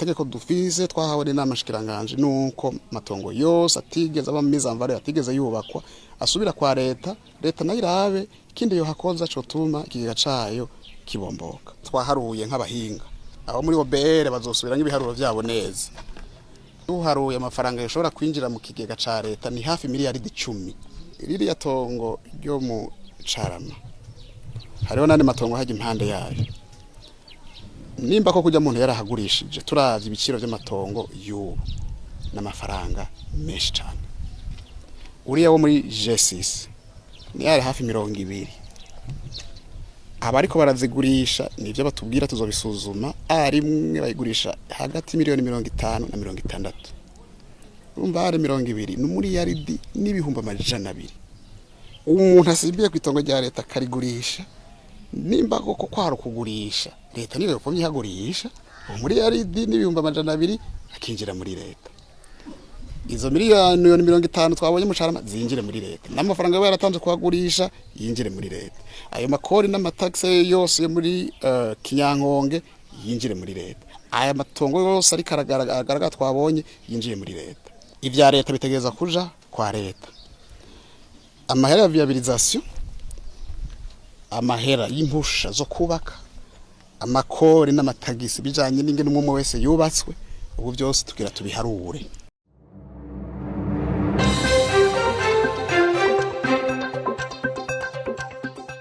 Itegeko dufise twahawe n'inama shikiranganje nuko matongo yose atigeze aba mise en valeur, atigeze yubakwa, asubira kwa leta. Leta nayo irabe ikindi yohakoza cotuma ikigega cayo kibomboka. Twaharuye nk'abahinga aho muri OBR bazosubira ibiharuro vyabo neza. Duharuye amafaranga yoshobora kwinjira mu kigega ca leta ni hafi miliyaridi 10. Ririya tongo ryo mu Carama, hariho n'andi matongo hajya impande yayo. Nimba ko kujya muntu yarahagurishije, turavye ibiciro vy'amatongo y'ubu n'amafaranga menshi cane. Uriya wo muri G6 ni yari hafi 20. Abariko barazigurisha nivyo batubwira, tuzobisuzuma. Arimwe bayigurisha hagati miliyoni 50 na 60. Urumva ari 20 ni umuriyaridi n'ibihumbi 200. Umuntu asimbiye ku itongo rya leta akarigurisha, nimba koko kwari ukugurisha, leta niyo yopfumye ihagurisha umuriyaridi n'ibihumbi 200 akinjira muri leta. Izo miliyoni 50 twabonye mu Carama zinjire muri leta, n'amafaranga yaba yaratanze kuhagurisha yinjire muri leta, ayo makori n'amataxe yose yo muri Kinyankonge yinjire muri leta, aya matongo yose ariko aragaragara twabonye yinjiye muri leta. Ivya leta bitegereza kuja kwa leta. Amahera ya viabilisation, amahera y'impusha zo kubaka, amakori n'amatagisi bijanye n'ingene umwe wese yubatswe, ubu byose tugira tubiharure.